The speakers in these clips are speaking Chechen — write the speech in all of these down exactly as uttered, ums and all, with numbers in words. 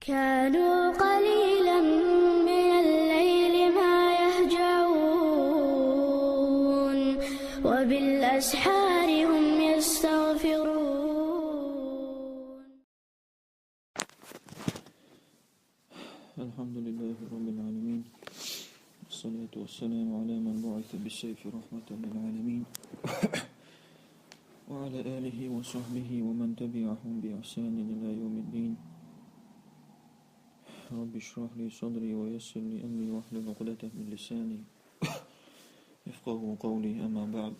كانوا قليلا من الليل ما يهجعون، وبالأسحار هم يستغفرون. الحمد لله رب العالمين، والصلاة والسلام على من بعث بالسيف رحمة للعالمين، وعلى آله وصحبه ومن تبعهم بإحسان إلى يوم الدين. رب اشرح لي صدري ويسر لي أمري واحلل عقدة من لساني يفقهوا قولي. أما بعد.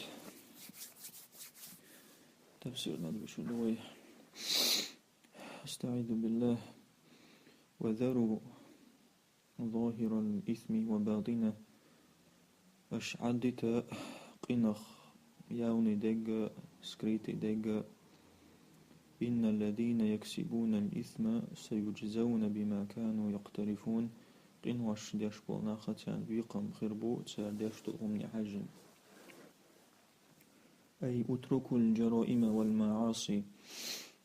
تفسير نادي بشدوي. أستعيذ بالله. وذروا ظاهر الإثم وباطنه. Аш Ӏаддита къинах, явный дег, скрытый дег. إن الذين يكسبون الإثم سيجزون بما كانوا يقترفون. Къинош деш болу нах, царна бекхам хир бу цара деш долу хӀумане хьаьжжина. أي اتركوا الجرائم والمعاصي.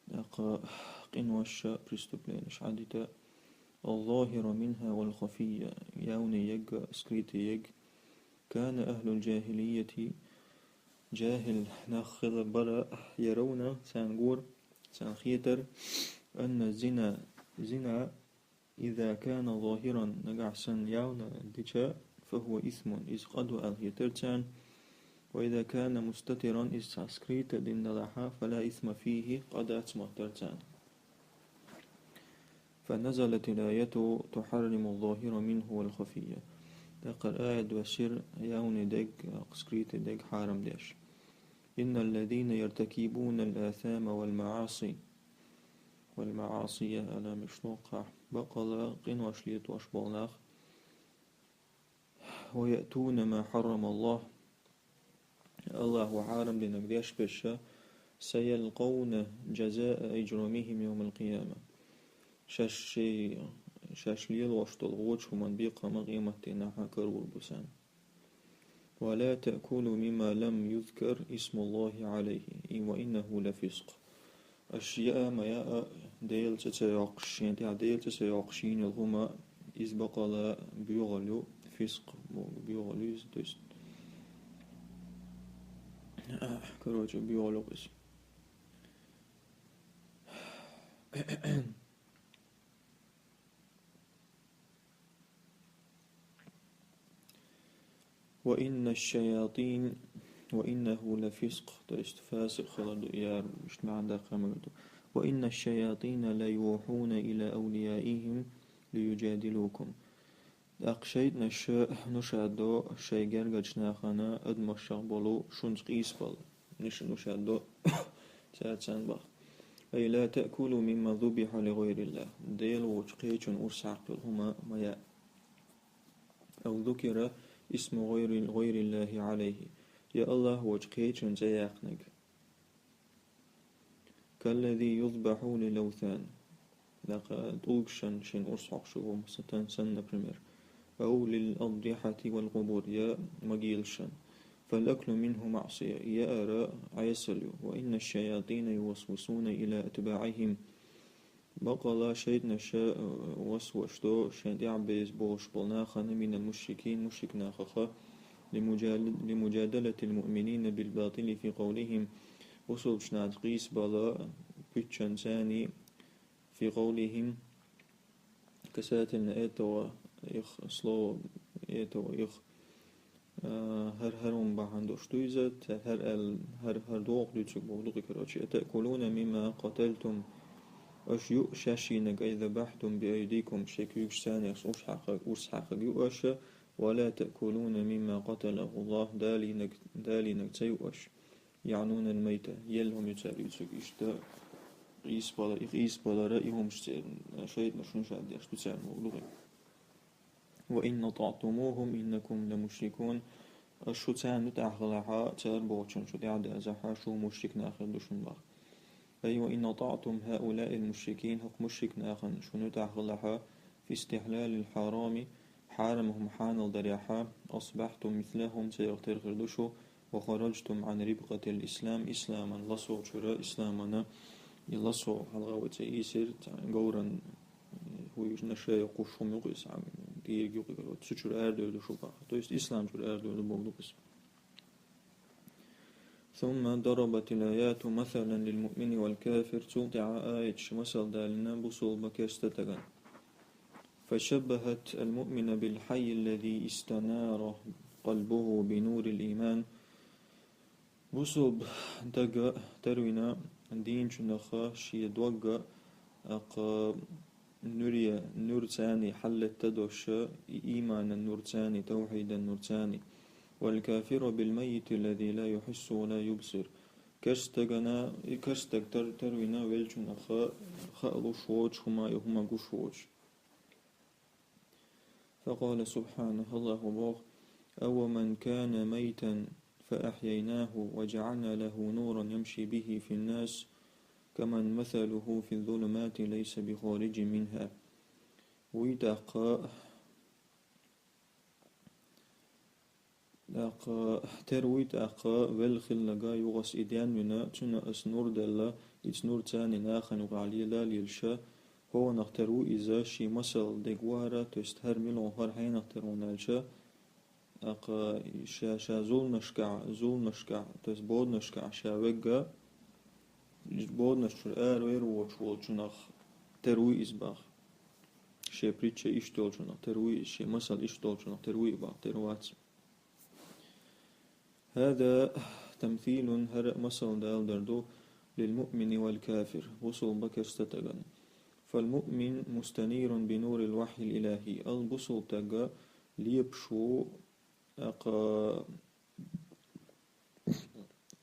ТӀаккха къинош, преступленеш Ӏаддита, الظاهر منها والخفي, явный ерг, скрытый ерг. كان أهل الجاهلية, жахӀил нах хилар бара, يرون, царна гора, царна хетара, أن الزنا, зина, إذا كان ظاهرا, нагахь санна явно дича, فهو إثم, иза къа ду аьлла хетара царна. وإذا كان مستترا, иза цхьа скрыто дина далахь, فلا إثم فيه, къа дац моттара царна. فنزلت الآية تحرم الظاهر منه والخفي. ТӀаккха аят доссийра явный дег, скрытый дег хьарам деш. إن الذين يرتكبون الآثام والمعاصي, والمعاصي, аьлла мишта ду-кх, бакъала къинош летош болу нах, ويأتون ما حرم الله, АллахӀа хьарам динарг деш берш, سيلقون جزاء إجرامهم يوم القيامة. Шаьш ши-, шаьш лелош долу вочу хӀуманна бекхам къематдийнахь карор бу царна. ولا تأكلوا مما لم يذكر اسم الله عليه وإنه لفسق. Аш яа а, ма яа а, Делан цӀе ца йоккхуш, шен тӀехь Делан цӀе ца йоккхуш йийна йолу хӀума, иза бакъала боьхалла ю, фискъ боху, боьхалла ю иза, то есть, короче, боьхалла ю иза. وإن الشياطين، وإنه لفسق, то есть фасикъ хилар ду, яра, иштта маьӀна даккха мегар ду. وإن الشياطين ليوحون إلى أوليائهم ليجادلوكم. ТӀаккха шайтӀанаш нушадо шайн гергарчу нахана, адамашах болу, шуна къийсабала. Нуша нушадо цаьрца баха. أي لا تأكلوا مما ذبح لغير الله. Дела воцчу кхечун урс хьакхалла хӀума ма яа. أو ذكر اسم غير، غير الله عليه. Я АллахӀ воцчу кхечун цӀе яьккхинарг. كالذي يذبح للأوثان. ТӀаккха тӀулгашна шайн урс хьокхуш ву, масала, санна, например. أو للأضرحة والقبور, я могилашна. فالأكل منه معصية, яар Ӏесалла ю. وإن الشياطين يوسوسون إلى أتباعهم. Бакъала шайтӀанаш, э, васвас до шайн тӀаьхьа беза болуш болу нахана, من المشركين, мушрик нахаха, لمجال-، لمجادلة المؤمنين بالباطل في قولهم, бусалбачу нахаца къийсабала пуьччанца царна, في قولهم, касательно этого их слова, этого их, а, хӀара, хӀара хӀума бахьана долуш ду иза, цара хӀара аьлла, хӀара, хӀара догӀу дуьйцург боху ду-кх и, короче. أتأكلون مما قتلتم, аша юу шаьш йийнарг, أي ذبحتم بأيديكم, шайн куьйгашца аша урс хьакхарг, урс хьакхарг юу аша, ولا تأكلون مما قتله الله, Дала йийнарг, Дала йийнарг ца юу аша. يعنون الميتة, елла хӀума ю цара юьйцург. Иштта къийсабала, и къийсабалара, и хӀумаш церан шайтӀанаш нушадеш ду царна боху ду-кх и. وإن أطعتموهم إنكم لمشركون. Аша шу царна тӀехь хилахь, цара бохучунна шу тӀаьхьа дазахь, шу мушрик нах хир ду шуна боху. أي وإن أطعتم هؤلاء المشركين, хӀокху мушрик нахана шуна тӀехь хилахь, في استحلال الحرام, хьарам хӀума хьанал дарехь, أصبحتم مثلهم, церах тера хир ду шу, وخرجتم عن ربقة الإسلام, исламан ласо чуьра, исламана и ласо хьалха вай ца ийсира, цхьа говран, э, хӀуйна шайна кхуш хӀума юкъа иза, дийриг юкъа, цу чура арадевлла шу баха. То есть ислам чура арадевлла бовла иза. ثم ضربت الآيات مثلا للمؤمن والكافر, цул тӀехьа аяташ масал далийна бусалба керста тагана. فشبهت المؤمن بالحي الذي استنار قلبه بنور الإيمان. Бусалба дага тервина дийначунах ший догга акха нуре, нур цани хьаллетта дош, и иманан нур цани, тавхьидан нур цани. والكافر بالميت الذي لا يحس ولا يبصر. Керстагана, и керстаг тер-, тервина велчунах хаалуш воч хӀума, и хӀума гуш воч. فقال سبحانه, Аллаху бох: أومن كان ميتا فأحييناه وجعلنا له نورا يمشي به في الناس كمن مثله في الظلمات ليس بخارج منها. Вуй тӀаккха, тӀаккха, тера вуй тӀаккха, велла хиллага югас и денвина, цуна ас нур делла, иц нур цани нахана юкъа лела лелша, хӀонах тера ву иза, ший масал дег вара, то есть хӀара милон хӀара хьенах тера ву аьлча, тӀаккха ша, ша зулмашкахь, зулмашкахь, то есть боданашкахь ша вегга, боданаш чура ара вер воч волчунах тера ву иза бах. Ший притча ишта йолчунах тера ву иза, ший масал ишта йолчунах тера ву и бах, тера вац. هذا تمثيل, хӀара масал далар ду, للمؤمن والكافر, бусалба керста тагана. فالمؤمن مستنير بنور الوحي الإلهي. Ал бусалба тага лепаш ву, акха,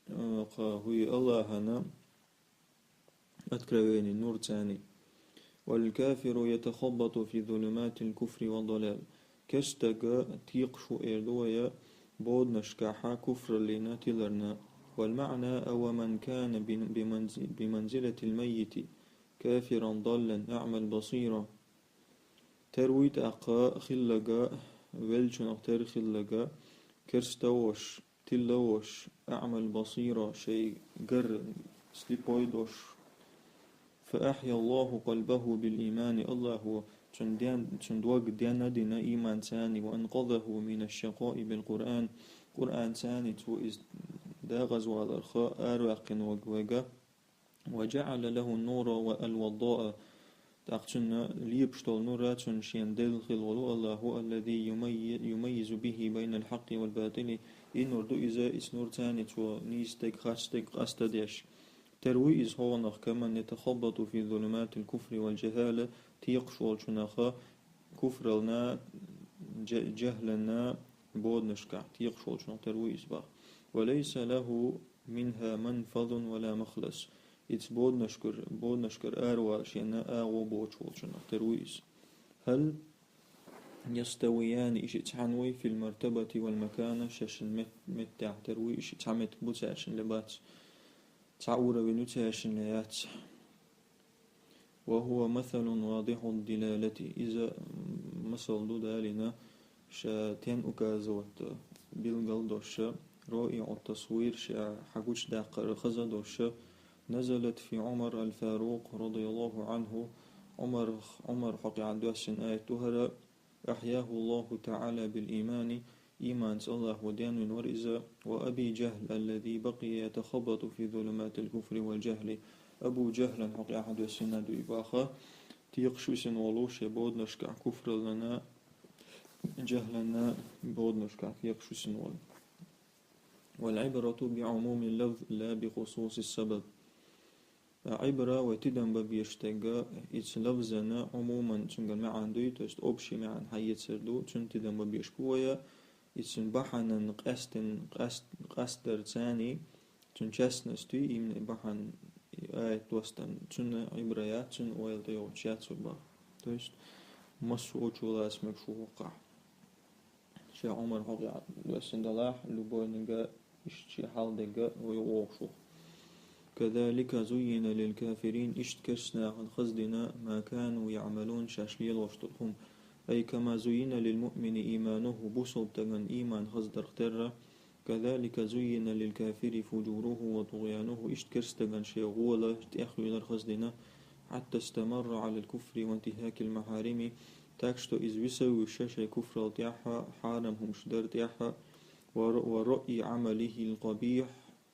акха хӀуй Аллахана откровени, нур цани. والكافر يتخبط في ظلمات الكفر والضلال. Керстага текхаш ву эр ду вай боданашкахьа куфраллина тиларна. والمعنى أومن كان بن-, بمنز-, بمنزلة الميت كافرا ضالا أعمى بصيرا. Тера вуй тӀаккха хиллага, велчунах тера хиллага, керста вош, тилла вош, أعمى بصيرا, ший гар слепой дош. فأحيا الله قلبه بالإيمان, Аллаху цун ден-, цун дог денна дина иман цани, وأنقذه من الشقاء بالقرآن, Къуръан цани цо из дагӀазваларха араваьккхина ваг вайга. وجعل له النور والوضاء. ТӀаккха цунна лепаш долу нур цунна шена делла хилла волу Аллаху, الذي يمي-, يميز به بين الحق والباطل. И нур ду иза, иц нур цани цо нийса дег, харц дег къастадеш. Тера вуй иза хӀонах, كمن يتخبط في ظلمات الكفر والجهالة, текхаш волчунаха куфрална, дж-, джахланна боданашкахь текхаш волчунах тера вуй иза бах. وليس له منها منفذ ولا مخلص. Иц боданашкар, боданашкар аравала шена агӀо боцуш волчунах тера вуй иза. هل يستويان, и шиъ цхьаьна вуй, في المرتبة والمكانة, шаьшшинна мет-, меттехь тера вуй, и шиъ цхьа меттиг бу цаьршинна ле бац. Цхьа уровень ю цаьршинна ле яц. وهو مثل واضح الدلالة. Иза масал ду далийна, ша тен указывать билгал дош, رائع التصوير, ша хьагучудаккхар хаза дош, نزلت في عمر الفاروق رضي الله عنه. Ӏумар, Ӏумар хьокъехь доьссина аят ду хӀара, أحياه الله تعالى بالإيمان, иманца Аллахо денвина вара иза, وأبي جهل الذي بقي يتخبط في ظلمات الكفر والجهل. Абу Джахлан хьокъехь доьссина ду и баха, текхаш висина волу шен боданашкахь куфраллана, джахланна боданашкахь текхаш висина волу. والعبرة بعموم اللفظ لا بخصوص السبب. Ткъа Ӏибра вай тидам бан безаш дерг, ица лафзана Ӏумуман цуьнгара маьӀна дуй, то есть общий маьӀна хьаэцар ду, цуьнан тидам бан безаш бу вай, иццун бахьанан къаьстина, къаст-, къастдар царний, цуьнан частностий, имни бахьана и аят доссана, цуьнан Ӏибра яц, цуьнан ойла тӀейогӀучу яц вай бан. То есть массо а чуласа мегаш ву хӀокхахь. Ша Ӏумар хьокъехь доьссина далахь, любойнага иштта шен хьал дерг вай вогӀуш ву. كذلك زين للكافرين, иштта керста нахана хаза дина, ما كانوا يعملون, шаьш лелош долу хӀума. أي كما زين للمؤمن إيمانه, бусалба стагана иман хаза дарх терра, كذلك زين للكافر فجوره وطغيانه, иштта керста стагана шен гӀола тӀехуьйлар хаза дина, حتى استمر على الكفر وانتهاك المحارم, так что из висавуьйша шай куфрал тӀехьа, хьарам хӀумаш дар тӀехьа, ورؤي عمله القبيح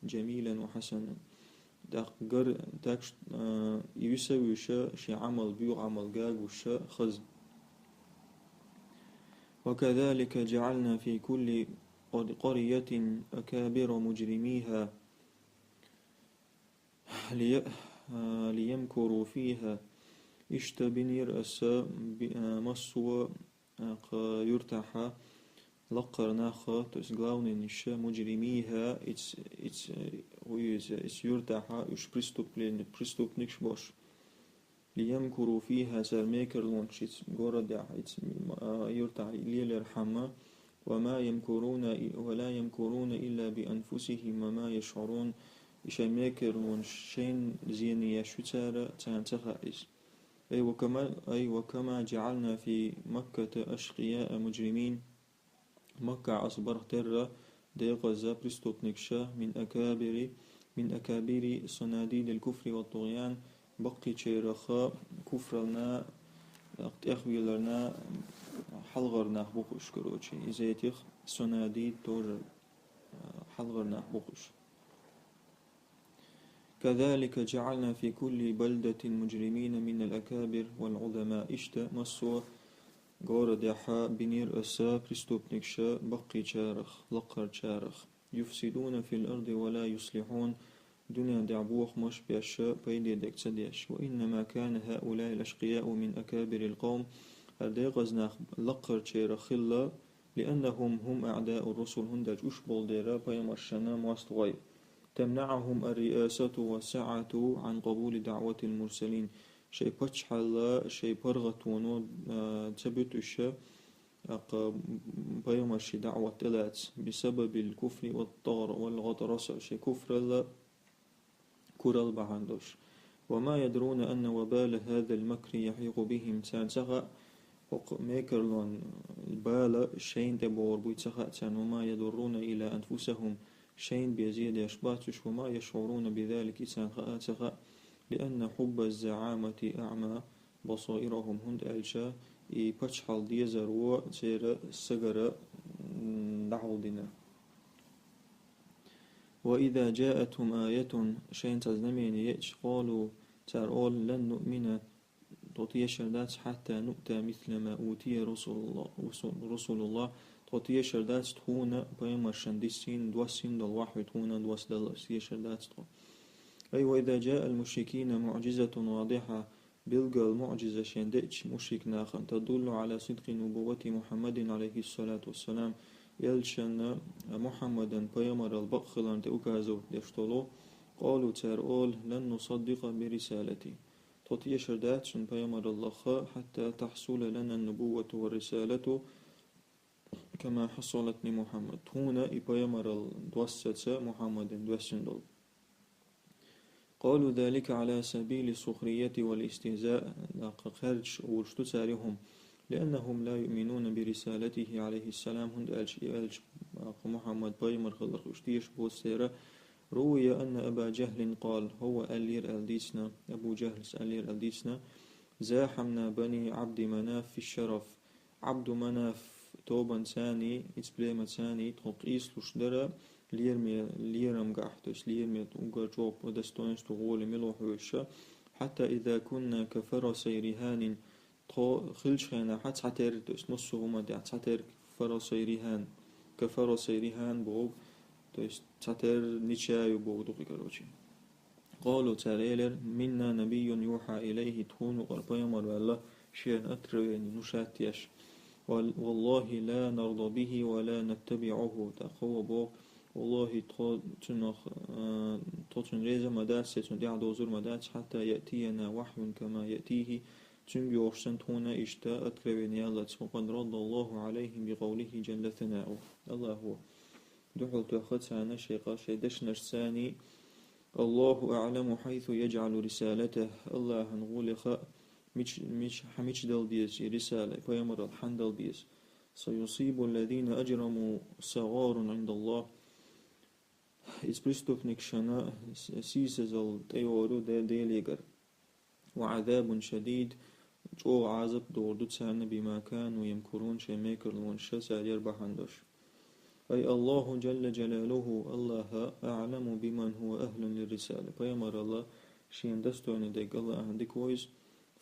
جميلا وحسنا. Так что и висавуьйша шай Ӏамал, буьйха Ӏамал гагуша хаза. وكذلك جعلنا في كل قرية أكابر مجرميها لي-, ليمكروا فيها. Иштта бинийра аса массо а юртахьа лакхара нах, то есть главныйнаш, مجرميها, иц, иц, уйза, иц юртахьа уьш преступлени-, преступникаш бош. ليمكروا فيها, цар мекарлонаш иц городехь, иц юртахь лелар хӀама, وما يمكرون, ولا يمكرون إلا بأنفسهم وما يشعرون, и шай мекарлонаш шайна зене еш ю цара, царна ца хаьа из. أي وكما, أي وكما جعلنا في مكة أشقياء مجرمين, Маккахь аса барх терра декъаза преступникаша, من أكابر, من أكابر صناديد الكفر والطغيان, баккхийчарах куфрална, тӀехвеларна хьалхара нах бу-кх уьш, короче, из этих صناديد тоже хьалхара нах бу-кх уьш. كذلك جعلنا في كل بلدة مجرمين من الأكابر والعظماء, иштта массо а городехьа бинийра аса преступникаша баккхийчарах, лакхарчарах. يفسدون في الأرض ولا يصلحون, дуьнен тӀехь бохамаш беш, пайде дерг ца деш. وإنما كان هؤلاء الأشقياء من أكابر القوم, хӀара декъаза нах лакхарчарах хилла, لأنهم هم أعداء الرسل, хӀунда аьлча уьш болу дера пайхамаршна моастагӀий. تمنعهم الرئاسة والسعة عن قبول دعوة المرسلين. Шай паччахьалла, шай паргӀатоно ца буьту уьш, тӀаккха пайхамарший даӀват тӀелаца, بسبب الكفر والطغر-, والغطرسة, шай куфралла, курал бахьана долуш. وما يدرون أن وبال هذا المكر يحيق بهم, царна ца хаьа, хӀокху мекарлон бала шайна тӀе богӀур буй ца хаьа царна, وما يضرون إلا أنفسهم, шайна бен зе деш бац уьш, وما يشعرون بذلك, и царна хаа ца хаьа, لأن حب الزعامة أعمى بصائرهم, хӀунда аьлча и паччахьалла дезаро церан сагара дӀахьулдина. وإذا جاءتهم آية, шайна цхьа знамение еъча, قالوا, цара олу, لن نؤمن, тхо тешар дац, حتى نؤتى مثل ما أوتي رسل الله, رسل الله, тхо тешар дац тхуна пайхамаршна диссина, доссийна долу вахьйу тхуна доссадаларца тешар дац тхо. أي وإذا جاء المشركين معجزة واضحة, билггал муӀжиза шайна деъча мушрик нахана, تدل على صدق نبوة محمد عليه الصلاة والسلام, элчанна Мухьаммадан пайхамарал бакъ хиларна тӀе указывать деш долу, قالوا, цара олу, لن نصدق برسالته, тхо тешар дац шун пайхамараллаха, حتى تحصل لنا النبوة والرسالة كما حصلت لمحمد, тхуна и пайхамарал доссаца Мухьаммадан доьссина долу. قالوا ذلك على سبيل السخرية والاستهزاء, даккха кхерчаш олуш ду цара и хӀума, لأنهم لا يؤمنون برسالته عليه السلام, хӀунда аьлча и элча, даккха Мухьаммад пайхамар хиларх уьш тешаш боцу церан. روي أن أبا جهل قال, хӀавва аьллера аьлла дийцина, Абу Жахьлас аьллера аьлла дийцина, زاحمنا بني عبد مناف في الشرف, Ӏабду Манаф тобанцаний, иза племацаний тхо къийсалуш дара лераме, лерамгахь, то есть лераме уггар чӀогӀа по достоинству гӀоли мила ву хьоьжуша, حتى إذا كنا كفرسي رهان, тхо хилчу хенахь цхьатерра, то есть массо а хӀуманна тӀехь цхьатерра, فرسي رهان, كفرسي رهان боху, то есть цхьатерра нича ю боху ду-кх и, короче. قالوا, цара элира, منا نبي يوحى إليه, тхуна юкъара пайхамар ваьлла, шена откровение, внушать еш. وال-, والله لا نرضى به ولا نتبعه, тӀаккха хӀавва боху, валлахӀи, тхо цунах, а, тхо цунна реза ма дац, цунна тӀаьхьа дозур ма дац, حتى يأتينا وحي كما يأتيه, цуьнга йогӀуш санна тхуна иштта откровение яллалц, وقد رد الله عليهم بقوله جل ثناؤه. АллахӀа дуьхьал тоьхна царна шайн къа-, шайн дешнашцаний, الله أعلم حيث يجعل رسالته, АллахӀан гӀоле хаьа, мич-, мич-, хьан мича дала деза и рисала, пайхамаралла хьан дала деза. سيصيب الذين أجرموا صغار عند الله. Иза преступникашна с-, сийсазалла тӀейогӀур ю Де-, Делегара. وعذاب شديد, чӀоагӀа Ӏазап догӀур ду царна, بما كانوا يمكرون, шоай мекарлонаш цар яр бахьан долаш. أي الله جل جلاله, АллахӀ, أعلم بمن هو أهل للرسالة, пайхамарал шийна достойный дерг АллахӀа дика веза.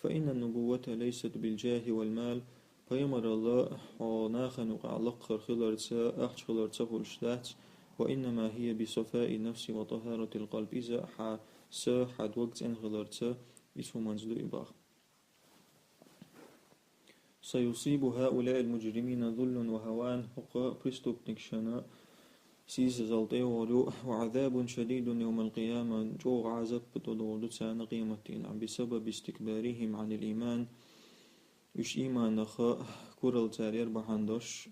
فإن النبوة ليست بالجاه والمال, пайхамарал хьо нахана юкъахь лакхара хиларца, ахча хиларца хуьлуш дац, وإنما هي بصفاء النفس وطهارة القلب, иза хьан са, хьан дог цӀена хиларца, иза хӀуманца ду и бах. سيصيب هؤلاء المجرمين ذل وهوان, хӀокху преступникашна сийсазалла тӀейогӀур ю, وعذاب شديد يوم القيامة, чӀоагӀа Ӏазап догӀур ду царна къематдийнахь, بسبب استكبارهم عن الإيمان, уьш ийманах куралла цар яр бахьан долаш,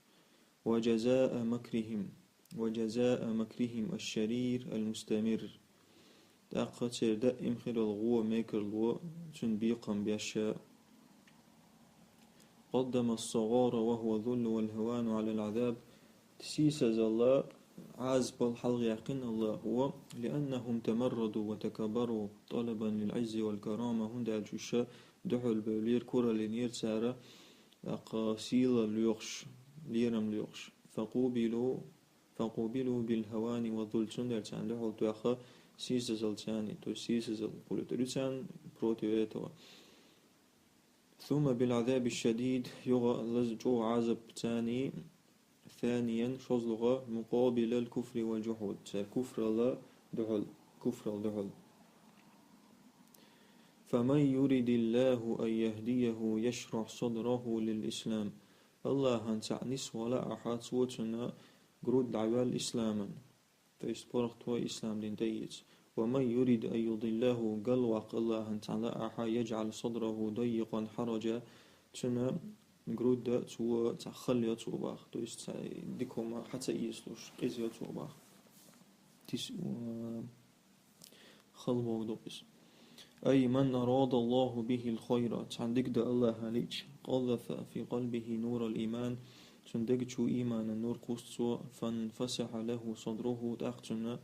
وجزاء مكرهم، وجزاء مكرهم الشرير المستمر. ТӀаккха церан даим хирал гӀо, мекарло, цуьнан бекхам беш. قدم الصغار وهو الذل والهوان على العذاب. Сийсазалла, Ӏазапал хьалхаяьккхина АллахӀа, لأنهم تمردوا وتكبروا طلبا للعز والكرامة, хӀунда аьлча уьш дуьхьал бевлира, куралла йинера цара, тӀаккха сийлалла лоьхуш, лерам лоьхуш. فقوبلوا، فقوبلوا بالهوان والذل, цундела царна дуьхьал тоьхна сийсазалла царна, то есть сийсазалла хуьлуьйтур ю царна против этого. ثم بالعذاب الشديد, юха лаза чӀоагӀа Ӏазап царна, ثانيا, шозлагӀа, مقابل الكفر والجحود, церан куфрал дуьхьал, куфрал дуьхьал. فمن يرد الله أن يهديه يشرح صدره للإسلام. АллахӀан цхьаъ нисвала ахьа, цо цуьнан груда дӀайоьллу исламан, то есть паргӀато ислам дин тӀеэца. ومن يرد أن يضله, галваккха АллахӀан цхьаъ лаахьа, يجعل صدره ضيقا حرجا, цуьнан груда цо цхьаъ хала йо цо бах, то есть цхьа дика хӀума хьа ца эцалуш, къиза йо цо бах. Тис-, э, хала бохург ду иза. أي من أراد الله به الخير, цхьанна дика дан АллахӀа лиъча, قذف في قلبه نور الإيمان, цуьнан дега чу ийманан нур кхуссу цо, فانفسح له صدره, тӀаккха цуьнан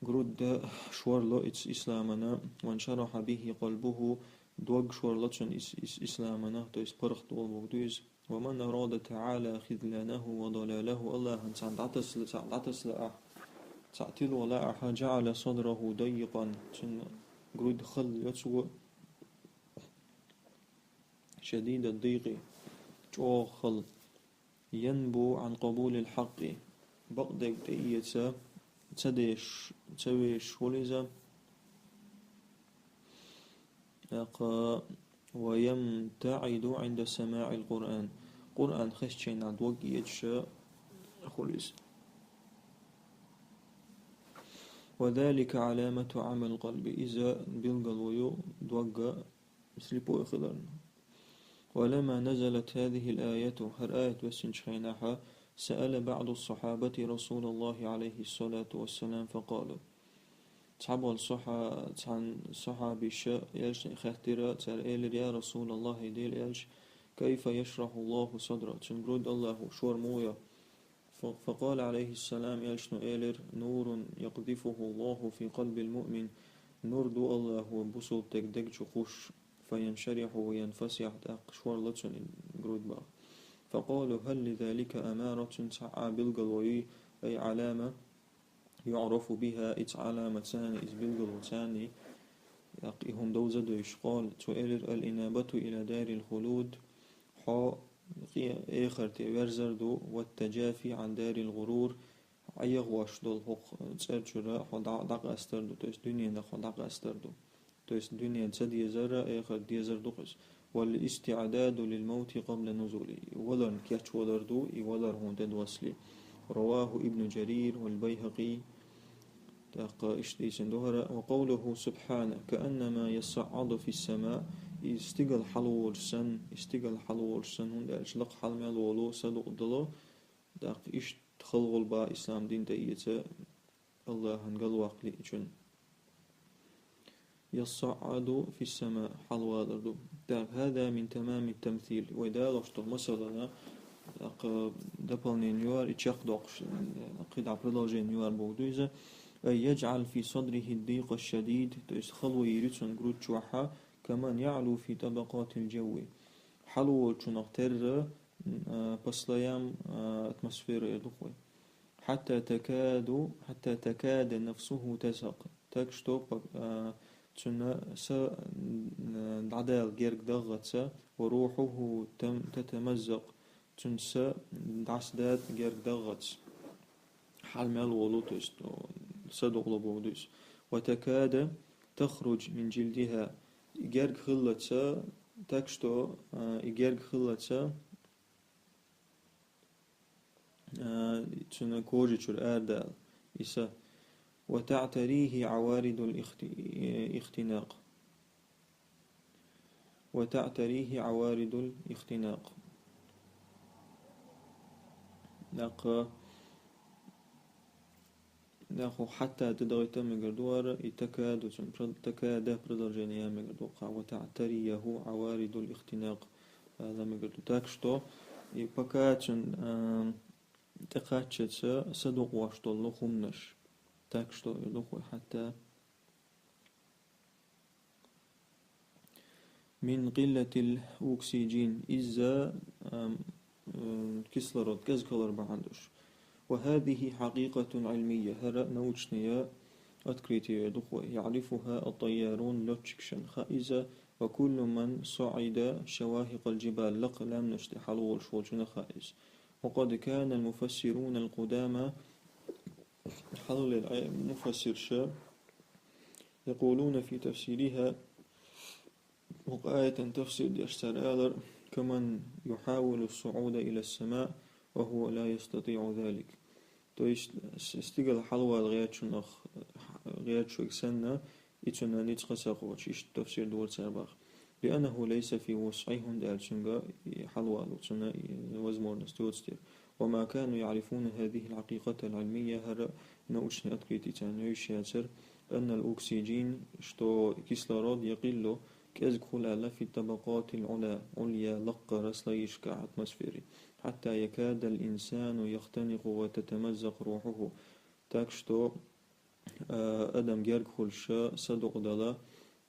груда шорлу иза исламана, وانشرح به قلبه, дог шорлу цуьнан ис-, ис-, исламана, то есть паргӀат долу бохург ду иза. ومن أراد تعالى خذلانه وضلاله, АллахӀан цхьаъ дӀатасла, цхьаъ дӀатасла ахь, цхьаъ тилла вала ахьа, جعل صدره ضيقا, цуьнан груда хала йо цо, شديد الضيق, чӀогӀа хала. ينبو عن قبول الحق, бакъдерг тӀеэца ца дезаш, ца везаш хуьлу иза. ТӀаккха, ويمتعد عند سماع القرآن, Къуръан хезча дог эцаш хуьлу иза. وذلك علامة عمى القلب, иза билгало ю догга слепой хиларна. ولما نزلت هذه الآية, хӀара аят ваьссинчу хенахь, سأل بعض الصحابة رسول الله عليه الصلاة والسلام فقالوا. Цхьаболу сахьа-, цхьана сахьабаша элчане хаьттира, цара элира: يا رسول الله, Делан элча, كيف يشرح الله صدره, цуьнан груда АллахӀа шор муха йо? Фа-, فقال عليه السلام, элчано элира: نور يقذفه الله في قلب المؤمن, нур ду АллахӀа бусалба стеган дег чу кхуссуш, فينشرح وينفسح, тӀаккха шорлу цуьнан груда бах. فقالوا: هل لذلك أمارة, цуьнан цхьа а билгало юй, أي علامة يعرف بها, иза Ӏаламат царна, иза билгало царна, тӀаккха и хӀума довза а довзуш? قال, цо элира: الإنابة إلى دار الخلود, хьо къе-, эхарте верзар ду, والتجافي عن دار الغرور, Ӏехош долу хӀокху цӀера чуьра хьо дӀа-, дӀакъастар ду, то есть дуьненах хьо дӀакъастар ду. То есть дуьне ца дезара, эхарт дезар ду-кх иза. والاستعداد للموت قبل نزوله. Валарна кечвалар ду, и валар хьуна тӀедоссале. رواه ابن جرير والبيهقي. ТӀаккха иштта дийцина ду хӀара: وقوله سبحانه كأنما يصعد في السماء. И стигала хьалаволуш санна, и стигала хьалаволуш санна, хӀунда аьлча лакха хьала мел волу садукъ дало, тӀаккха иштта хала гӀулба ислам дин тӀеэца АллахӀан галваккха лиъчун. يصعد في السماء, хьалавалар ду. ТӀаккха هذا من تمام التمثيل. Вай далош долу масалана, тӀаккха дополнение юар, и чекхдоккхуш, кхидӀа продолжение юар бохург ду иза. أي يجعل في صدره الضيق الشديد, то есть хало йийр ю цуьнан груда чохь, كمن يعلو في طبقات الجو. Хьалволчунах терра, а, по слоям, а, атмосферы эр ду-кх вай. حتى تكاد، حتى تكاد نفسه تزهق. Так что, по-, а, цун са, м, дӀадала герга дагӀац, وروحه تم-, تتمزق, цун са дӀасадаьд герга дагӀац. Хьал мел волу, то есть, о, са дукъла боху дуьйцу. وتكاد تخرج من جلدها. И герга хиллалц, так что, а, и герга хиллалц, а, цуьнан кожа чуьра арадала и са. وتعتريه عوارض الاخت-, الاختناق. وتعتريه عوارض الاختناق. ТӀаккха, тӀаккха хьатта тӀедагӀийта мегар ду хӀара, и такаду, цуьнан про-, такада продолжение я мегар ду кхуза, وتعتريه عوارض الاختناق ала мегар ду. Так что, и пока цуьнан, а, тӀекхаччалц са дукъош долу хӀуманаш. Так что, эр ду-кх вай, хьатта من قلة الأكسجين, иза, ам, м, кислород кӀезиг хилар бахьана долуш. وهذه حقيقة علمية, хӀара научная открытие ду-кх вай, يعرفها الطيارون, лётчикашна хаьа иза, وكل من صعد شواهق الجبال, лакха лаьмнаш тӀе хьалаволуш волчунна хаьа иза. وقد كان المفسرون القدامى, хьалхалера Ӏе-, муфассирша, يقولون في تفسيرها, хӀокху аятан тафсир деш цара алар: كمن يحاول الصعود إلى السماء وهو لا يستطيع ذلك. То есть, с-, стигала хьалавала гӀертачунах, гӀертачуьнга санна, и цунна ницкъ ца кхочу, иштта тафсир дора цара боху. لأنه ليس في وسعهم, хӀунда аьлча цуьнга и хьалавала, цунна и возможность йоцу дела. وما كانوا يعرفون هذه الحقيقة العلمية, хӀара научный открытие царна йовш яцара, أن الأكسجين, что кислород يقل, кӀезиг хуьлу аьлла, في الطبقات العلى, عليا, лакхара слоишкахь, атмосфери, حتى يكاد الإنسان يختنق وتتمزق روحه. Так что, а, адам герга хуьлуш са дукъадала,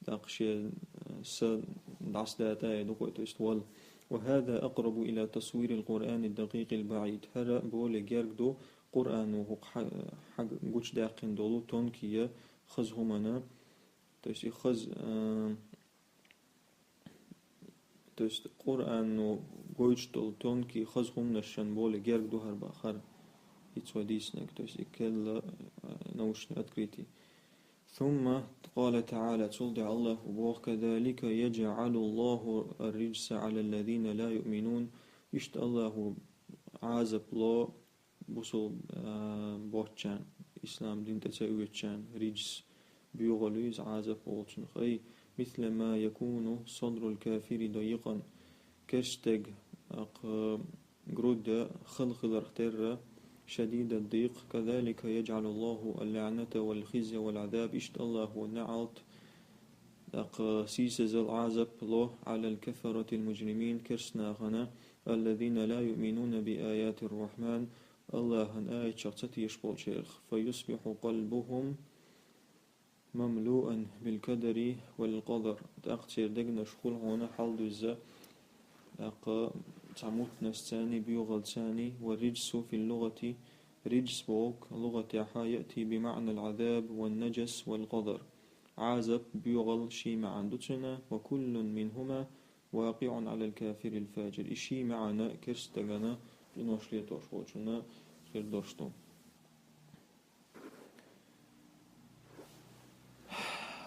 тӀаккха шен, а, са дӀасадатӀа а ду-кх вай, то есть вала. وهذا أقرب إلى تصوير القرآن الدقيق البعيد. ХӀара более герга ду Къуръано хӀокху хьа-, хьаг-, гучудаьккхина долу тонкий хаза хӀуманна, то есть и хаза, а, то есть Къуръано гойтуш долу тонкий хаза хӀуманашна более герга ду хӀара боху, хӀара, хӀинца вай дийцинарг, то есть и керла, а, научный открытие. ثم قال تعالى, цул тӀаьхьа АллахӀа боху: كذلك يجعل الله الرجس على الذين لا يؤمنون. Иштта АллахӀа Ӏазап ло бусул-, а, боцчарна, ислам дин тӀе ца оьцучарна, риджс, боьгӀал ю иза Ӏазап волчунах. أي مثل ما يكون صدر الكافر ضيقا, керстаг, акх, груда хала хиларх терра, شديد الضيق, كذلك يجعل الله اللعنة والخزي والعذاب, иштта АллахӀа неӀалт, акх, сийсазал Ӏазап ло, على الكفرة المجرمين, керст нахана, الذين لا يؤمنون بآيات الرحمن, АллахӀан аятех ца тешаш болчарах, فيصبح قلبهم مملوءا بالكدر والقذر. ТӀаккха церан дегнаш хуьлу хьуна хьалдузза, тӀаккха цхьа мутанашцаний, боьгӀалцаний, والرجس في اللغة, риджс бохург лугӀатехь يأتي بمعنى العذاب والنجس والقذر. Ӏазап, боьгӀал ший маьӀна ду цуьнан, وكل منهما واقع على الكافر الفاجر. И ший маьӀна керстагана къинош летош волчунна хир долуш ду.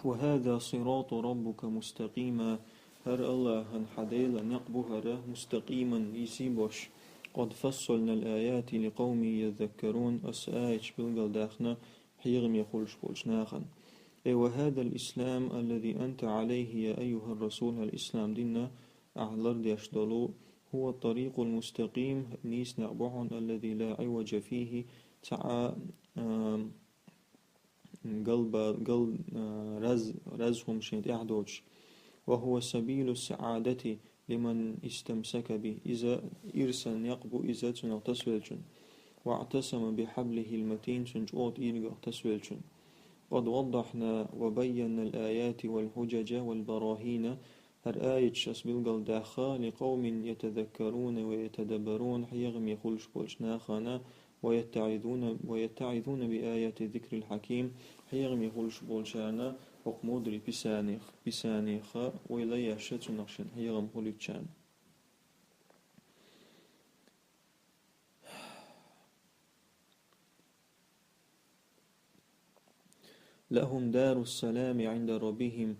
وهذا صراط ربك مستقيما. ХӀара АллахӀан хьан Делан некъ бу хӀара, مستقيما, нийса бош. قد فصلنا الآيات لقوم يذكرون. Аса аяташ билгалдаьккхина хьехаме хуьлуш болчу нахана. أي وهذا الإسلام الذي أنت عليه يا أيها الرسول, хӀара ислам дин ахь лардеш долу, هو الطريق المستقيم, нийса некъ бу хьуна, الذي لا عوج فيه, цхьа а, а, галба-, гал-, а, раз-, раз хӀума шен тӀехь доцуш. وهو سبيل السعادة لمن استمسك به. Иза ирсан некъ бу иза цунах тасавеллачун. واعتصم بحبله المتين, цуьнан чӀогӀа тӀийригах тасавеллачун. قد وضحنا وبينا الآيات والحجج والبراهين, хӀара аяташ ас билгалдаьха, لقوم يتذكرون ويتدبرون, хьехаме хуьлуш болчу нахана, ويتعظون, ويتعظون بآيات الذكر الحكيم, хьехаме хуьлуш болчарна хӀокху мудрый писанех, писанеха ойла еш, цунах шен хьехам хуьлуьйтучарна. لهم دار السلام عند ربهم,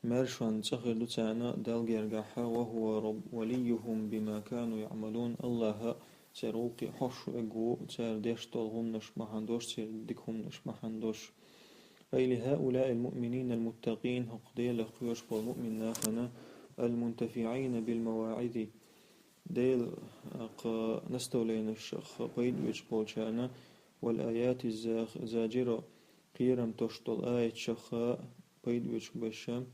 маьршонан цӀа хир ду царна Далла гергахьа, وهو رب, وليهم بما كانوا يعملون, АллахӀ церан гӀуллакхе хьош верг ву, цара деш долу хӀуманаш бахьана долуш, церан дика хӀуманаш бахьана долуш. أي لهؤلاء المؤمنين المتقين, хӀокху Делах кхоьруш болу муъмин нахана, المنتفعين بالمواعظ, Делан наставленашах пайда оьцуш болчарна, والآيات الزاجرة, кхерам тосуш долу аяташах пайда оьцуш баша,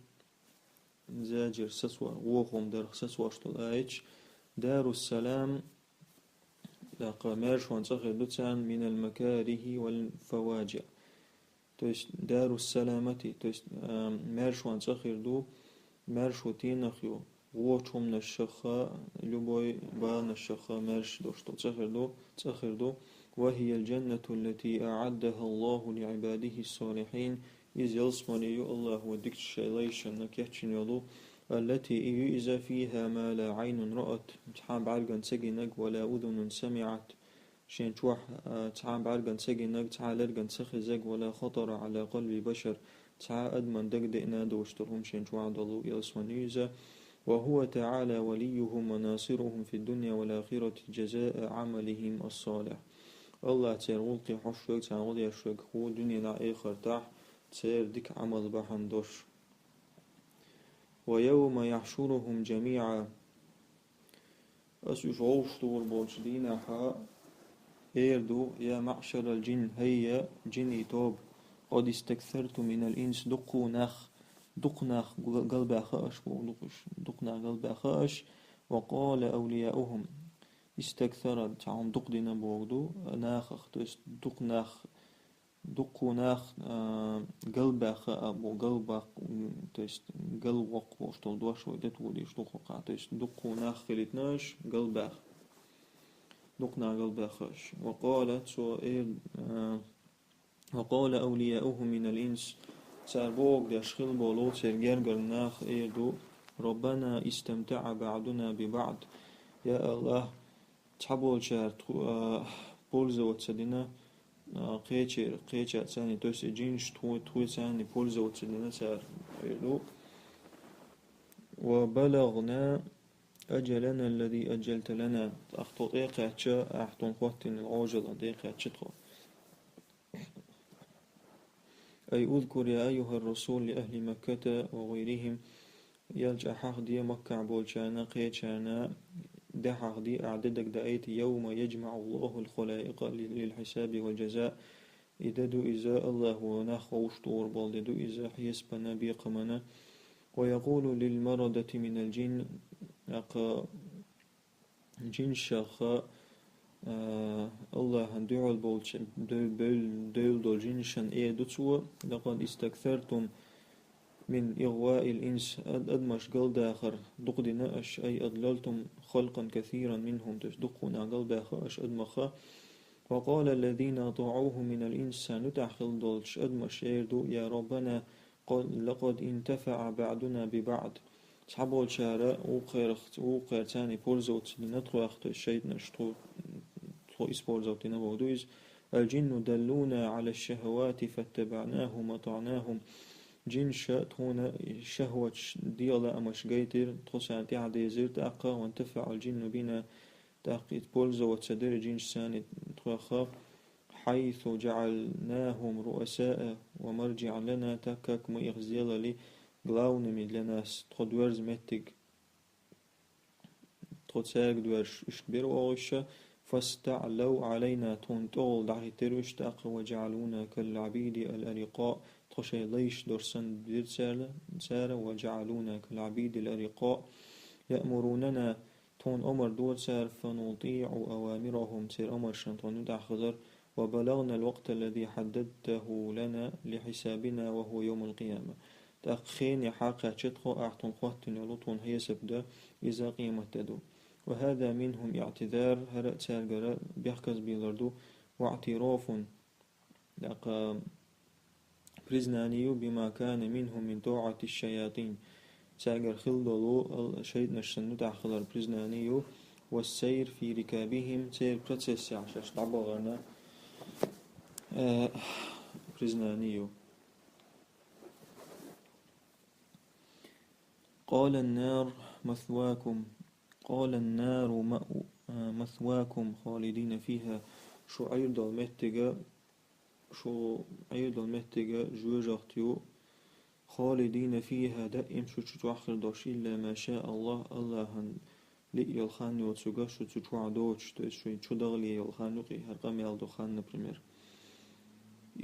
زاجر, сацо-, вон хӀума дарх сацош долу аяташ, دار السلام, тӀаккха маьршонан цӀа хир ду царна, من المكاره والفواجع. То есть, دار السلامة, то есть, а, маьршонан цӀа хир ду, маьршо тенах ю, вочу хӀуманашаха, любой баланашаха маьрша долуш долу цӀа хир ду, цӀа хир ду. وهي الجنة التي أعدها الله لعباده الصالحين, иза ялсамани ю АллахӀа дикачу шайн лайшна кечйина йолу, التي, и ю иза, فيها ما لا عين رأت, цхьа бӀаьргана ца гинарг, ولا أذن سمعت, шен чохь, а, цхьа бӀаьргана ца гинарг, цхьа лергана ца хезарг, ولا خطر على قلب بشر, цхьа адаман дага деана долуш долу хӀума шен чохь долу ялсамани ю иза. وهو تعالى وليهم وناصرهم في الدنيا والآخرة جزاء عملهم الصالح. АллахӀ церан гӀуллакхе хьош верг, царна гӀо деш верг ву дуьненахь, эхартахь церан дика Ӏамал бахьана долуш. ويوم يحشرهم جميعا. Ас уьш вовшахтухур болчу дийнахьа эр ду: يا معشر الجن, хӀай я джинийн тоба, قد استكثرتم من الإنس, дуккха нах, дукха нах гал-, галбаьха аша, боху дукха уьш, дукха нах галбаьха аша, وقال أولياؤهم, استكثر, цхьа хӀума дукха дина боху ду нахах, то есть дукха нах, дуккха нах, а, галбаьха, а, бу-, галбакх-, м, то есть галвоккху бохуш долу дош вай де тхо дийш ду хӀокхахь, то есть дуккха нах хилийтина аша галбаьха. Дукха нах галбаьха аша. وقال, цо эр, а, وقال أولياؤهم من الإنس, цара бохург деш хилла болу церан гергара нах эр ду: ربنا استمتع بعضنا ببعض. Я АллахӀ, цхьаболчара тхо-, а, пользоваться дина, а, кхеча-, кхечаьрца, то есть и джинаш тхо-, тхоьца пользоваться дина цара, эр ду. وبلغنا أجلنا الذي أجلت لنا. Ахь тхо тӀекхаьчча, ахь тхуна хӀоттийна Ӏожалла тӀекхаьчча тхо. أي اذكر يا أيها الرسول لأهل مكة وغيرهم. Элча, хьахаде Маккахь болчарна, кхечарна, де хьахаде, ахь де дагадаийта, يوم يجمع الله الخلائق لل-, للحساب والجزاء. И де ду иза, АллахӀа нах вовшахтухур болу де ду иза, хьесапана, бекхамана. ويقول للمردة من الجن, тӀаккха джиншаха, а, АллахӀан дуьхьал болчу, дев-, бев-, девлла долу джиншана эр ду цо: لقد استكثرتم من إغواء الإنس, ад-, адамаш галдахар дукха дина аша, أي أضللتم خلقا كثيرا منهم, то есть дуккха нах галбаьха аша адамаха. وقال الذين أطاعوه من الإنس, царна тӀехь хилла долчу адамаш эр ду: يا ربنا قد، لقد انتفع بعضنا ببعض. Цхьаболчара вукхерах-, вукхерца пользоваться дина тхох, то есть шайтӀанаш тхо, тхо использовать дина боху ду иза. الجن دلونا على الشهوات فاتبعناهم وأطعناهم. Джинша тхуна шахӀваташ, дегӀан лаамаш гайтира, тхо царна тӀаьхьа дезира, тӀаккха وانتفع الجن بنا, тӀаккха иза пользоваться дира джиншца тхох, حيث جعلناهم رؤساء ومرجعا لنا, так как мы их сделали главными для нас, тхо доьрзу меттиг, тхо цаьрга доьрзуш иштта бира оха уьш, فاستعلوا علينا, тхуна тӀехула дӀахӀиттира уьш, тӀаккха وجعلونا كالعبيد الأرقاء, тхо шайн лайш долуш санна дира цара, цара وجعلونا كالعبيد الأرقاء, يأمروننا, тхуна омра дора цара, فنطيع أوامرهم, церан омрашна тхо муьтӀахь хилира, وبلغنا الوقت الذي حددته لنا لحسابنا وهو يوم القيامة. ТӀаккха хене хьакхаьчча тхо, ахь тхуна хоттина йолу тхуна хьесап дан, иза къематде ду. وهذا منهم اعتذار, хӀара а цаьргара бехказбийлар ду, واعتراف, тӀаккха признание ю, بما كان منهم من طاعة الشياطين. Цаьргара хилла долу ал-, шайтӀанаш санна тӀехь хилар признание ю, والسير في ركابهم, церан процессехь шаьш дӀабахарна, э, признание ю. قال النار مثواكم، قال النار مأو-، مثواكم خالدين فيها. Шу Ӏийр долу меттига, шу Ӏийр долу меттига жоьжахат ю, خالدين فيها, даим шу чу чохь хир долуш, إلا ما شاء الله, АллахӀан лиъ йолу хан йоцург шу цу чохь доцуш, то есть шуна чу дахале йолу хан ю-кх и, хӀара къамел ду хан, например.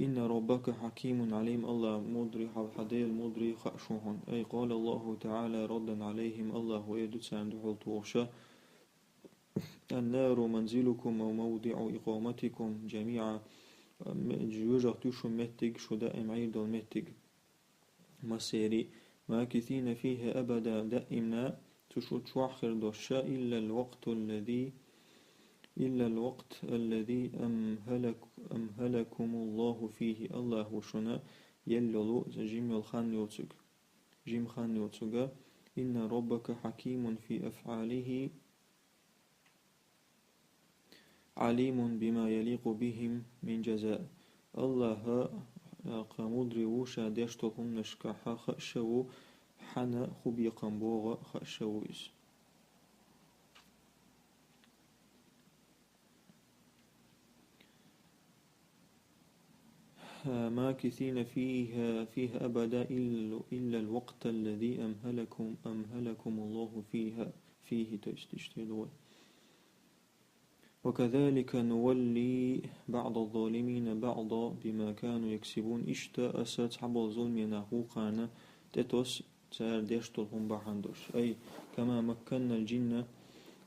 إن ربك حكيم عليم, АллахӀ мудрый, хьан, хьан Дела мудрый, хаьа шу хьуна. أي قال الله تعالى ردا عليهم, АллахӀа эр ду царна дуьхьал тухуша: النار منزلكم وموضع إقامتكم جميعا. М-, жоьжахат ю шун меттиг, шу даим Ӏийр долу меттиг. Массери, ماكثين فيها أبدا, даимна цу шу чохь хир долуш, إلا الوقت الذي، إلا الوقت الذي أمهلك-، أمهلكم الله فيه, АллахӀа шуна елла йолу жима йолу хан йоцург, жима хан йоцург. إن ربك حكيم في أفعاله عليم بما يليق بهم من جزاء. АллахӀ, а, кха мудрый ву, ша деш долу хӀуманашкахь хаьа ша ву, хьанна хӀун бекхам богӀу хаьа ша ву иза. ماكثين فيها، فيها أبدا إلا، إلا الوقت الذي أمهلكم، أمهلكم الله فيها، فيه, то есть, иштта ду вай. وكذلك نولي بعض الظالمين بعضا بما كانوا يكسبون. Иштта аса цхьаболу зуламе нах вукхарна тӀетосу цара деш долу хӀума бахьана долуш. أي كما مكنا الجن,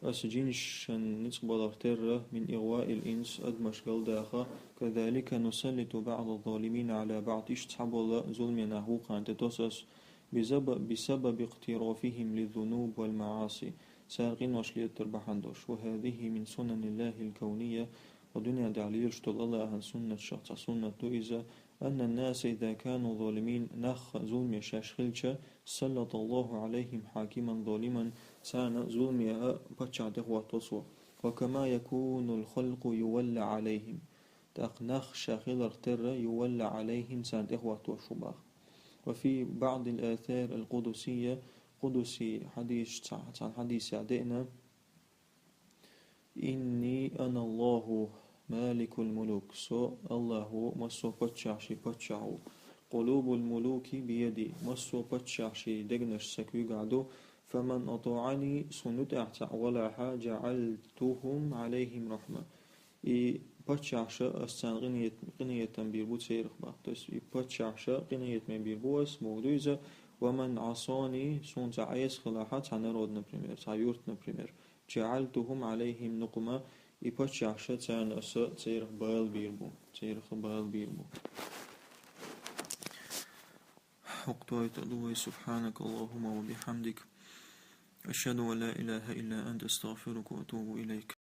аса жинашна ницкъ баларх терра, من إغواء الإنس, адамаш галдаха, كذلك نسلط بعض الظالمين على بعض, иштта цхьаболу зуламе нах вукхарна тӀетосу аса, بسب-، بسبب اقترافهم للذنوب والمعاصي, цара къинош летар бахьана долуш. وهذه من سنن الله الكونية, ва дуьнен тӀехь лелаш долу АллахӀан суннаташах цхьа суннат ду иза, أن الناس إذا كانوا ظالمين, нах зуламе шаьш хилча, سلط الله عليهم حاكما ظالما, царна зуламе а паччахь тӀехӀотто цо. وكما يكون الخلق يولى عليهم. ТӀаккха нах ша хиларх терра, يولى عليهم, царна тӀехӀоттош ву боху. وفي بعض الآثار القدسية, къудси хьадисаш, цхьа-, цхьана хьадисехь деана, إني أنا الله مالك الملوك, со АллахӀ ву, массо а паччахьашийн паччахь ву. قلوب الملوك بيدي, массо а паччахьашийн дегнаш сан куьйгахь ду. فمن أطاعني, суна юкъехь цхьаъ валахь, جعلتهم عليهم رحمة. И паччахьаш ас царна къинхет-, къинхетам бийр бу церах боху. То есть и паччахьаш къинхетаме бийр бу ас, бохург ду иза. ومن عصاني, суна цхьаъ Ӏеса хилахь, цхьа народ, например, цхьа юрт, например, جعلتهم عليهم نقمة, и паччахьаш царна аса церах бала бийр бу, церах бала бийр бу. Хьукму тӀе а ду вай, سبحانك اللهم وبحمدك، أشهد أن لا إله إلا أنت، أستغفرك وأتوب إليك.